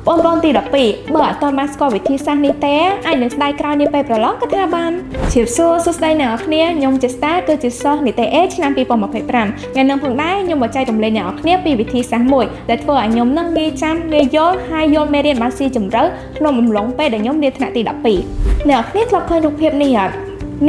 បងប្អូនទី12បើអត់ទាន់បានស្គាល់វិធីសាស្ត្រនេះទេអាចនឹងស្ដាយក្រោយនាពេលប្រឡងក៏ថាបានជម្រាបសួរសួស្តីអ្នកនរគ្នាខ្ញុំជាស្តាគឺជាសិស្សនីតិ A ឆ្នាំ2025ថ្ងៃនេះផងដែរខ្ញុំមកចែករំលែកអ្នកនរគ្នាពីវិធីសាស្ត្រមួយដែលធ្វើឲ្យខ្ញុំនឹងងាយចាំងាយយល់ហើយយល់មេរៀនបានស៊ីជម្រៅក្នុងអំឡុងពេលដែលខ្ញុំរៀនថ្នាក់ទី12អ្នកនរគ្នាធ្លាប់ឃើញរូបភាពនេះអត់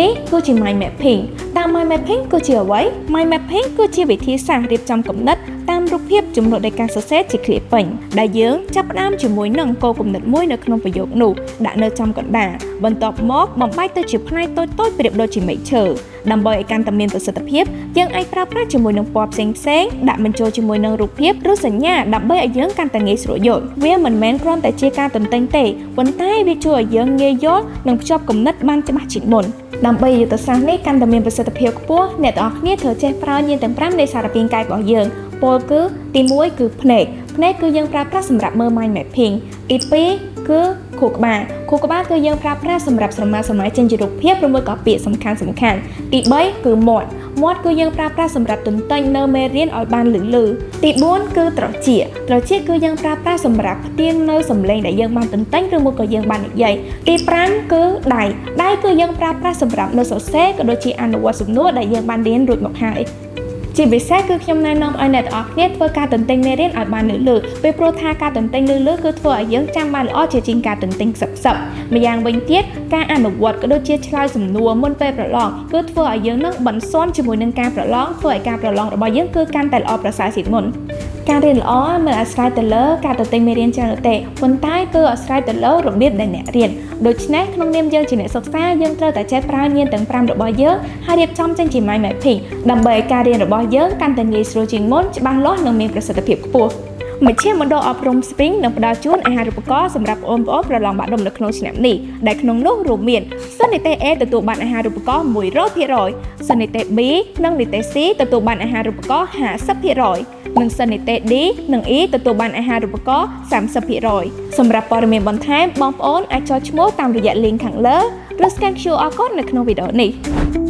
នេះគឺជា mind mapping។ តើ mind mapping គឺជាអ្វី? Mind mapping គឺជាវិធីសាស្ត្ររៀបចំគំនិតតាមរូបភាពជំនួសដោយការសរសេរជាឃ្លាពេញដែលយើងចាប់ផ្ដើមជាមួយនឹងគោលគំនិតមួយនៅក្នុងប្រយោគនោះដាក់នៅចំកណ្ដាលបន្ទាប់មកបំបែកទៅជាផ្នែកតូចៗប្រៀបដូចជាមែកឈើដើម្បីឲ្យកាន់តែមានប្រសិទ្ធភាពយើងអាចប្រើប្រាស់ជាមួយនឹងពណ៌ផ្សេងផ្សេងៗដាក់បញ្ចូលជាមួយនឹងរូបភាពឬសញ្ញាដើម្បីឲ្យយើងកាន់តែងាយស្រួលយល់វាមិនមែនគ្រាន់តែជាការទន្ទិញទេប៉ុន្តែវាជួយឲ្យយើងងាយយល់និងភ្ជាប់គំនិតបានច្បាស់ជាងមុនដើម្បីយុទ្ធសាស្ត្រនេះកាន់តែមានប្រសិទ្ធភាពខ្ពស់អ្នកទាំងអស់គ្នាត្រូវចេះប្រើញាណទាំង5នៃសារពាង្គកាយរបស់យើងពោលគឺទី1គឺភ្នែកភ្នែកគឺយើងប្រើប្រាស់សម្រាប់មើល mind mapping ទី2គឺខួរក្បាលខួរក្បាលគឺយើងប្រើប្រាស់សម្រាប់ស្រមើស្រមៃចេញជារូបភាពឬមួយក៏ពាក្យសំខាន់សំខាន់ទី3គឺមាត់មាត់គឺយើងប្រើប្រាស់សម្រាប់ទន្ទិញនៅមេរៀនឲ្យបានលឺលឺទី4គឺត្រចៀកត្រចៀកគឺយើងប្រើប្រាស់សម្រាប់ផ្ទៀងនៅសំឡេងដែលយើងបានទន្ទិញឬមួយក៏យើងបាននិយាយទី5គឺដៃដៃគឺយើងប្រើប្រាស់សម្រាប់នៅសរសេរក៏ដូចជាអនុវត្តសំណួរដែលយើងបានរៀនរួចមកហើយជាពិសេសគឺខ្ញុំណែនាំឲ្យអ្នកទាំងអស់គ្នាធ្វើការទន្ទិញមេរៀនឲ្យបានលឺលឺពីព្រោះថាការទន្ទិញលឺលឺគឺធ្វើឲ្យយើងចាំបានល្អជាជាងការទន្ទិញខ្សឹបខ្សឹបម្យ៉ាងវិញទៀតការអនុវត្តក៏ដូចជាឆ្លើយសំណួរមុនពេលប្រឡងគឺធ្វើឲ្យយើងនឹងបន្ស៊ាំជាមួយនឹងការប្រឡងធ្វើឲ្យការប្រឡងរបស់យើងគឺកាន់តែល្អប្រសើរជាងមុនការរៀនល្អមិនអាស្រ័យទៅលើការទន្ទិញមេរៀនច្រើននោះទេប៉ុន្តែគឺអាស្រ័យទៅលើរបៀបដែលអ្នករៀនដូច្នេះក្នុងនាមយើងជាអ្នកសិក្សាយើងត្រូវតែចេះប្រើញាណទាំង5របស់យើងហើយរៀបចំចេញជា mind mapping ដើម្បីឲ្យការរៀនរបស់យើងកាន់តែងាយស្រួលជាងមុនច្បាស់លាស់និងមានប្រសិទ្ធភាពខ្ពស់មជ្ឈមណ្ឌលអប់រំ Spring នឹងផ្ដល់ជូនអាហារូបករណ៍សម្រាប់បងប្អូនប្រឡងបាក់ឌុបនៅក្នុងឆ្នាំនេះដែលក្នុងនោះរួមមានសិស្សនិទេស A ទទួលបានអាហារូបករណ៍100%សិស្សនិទេស B និងនិទេស C ទទួលបានអាហារូបករណ៍50%និងសិស្សនិទេស D និង E ទទួលបានអាហារូបករណ៍30%សម្រាប់ព័ត៌មានបន្ថែមបងប្អូនអាចចុះឈ្មោះតាមរយៈ link ខាងលើឬ scan QR code នៅក្នុងវីដេអូនេះ។